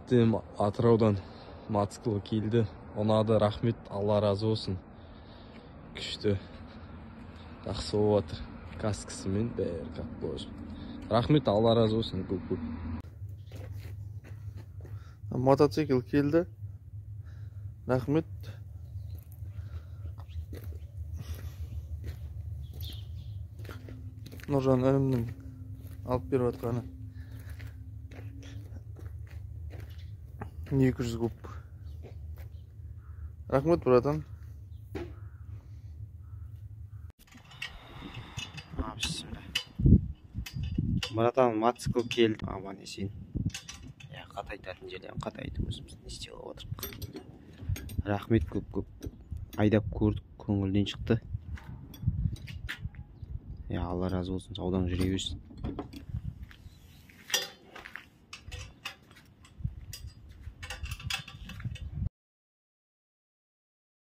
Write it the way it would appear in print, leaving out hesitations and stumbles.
Алматыдан, Атыраудан мотоцикл келді, ұнады, рахмет, Алла разы болсын. Күшті, жақсы болып жатыр, каскасымен бәрі как положено. Рахмет, Алла разы болсын көп көп. Мотоцикл келді, рахмет. Нұржан інімнің алып беріп жатқаны 200 куб. Рахмет, братан. Бісміллә. Братан, мотоцикл келді, аман есен. Иә, қатайтатын жерлерін қатайтып өзіміз не істеп отырмық. Рахмет көп көп. Айдап көрдік, көңілден шықты. Иә, Алла разы болсын, саудаң жүре берсін.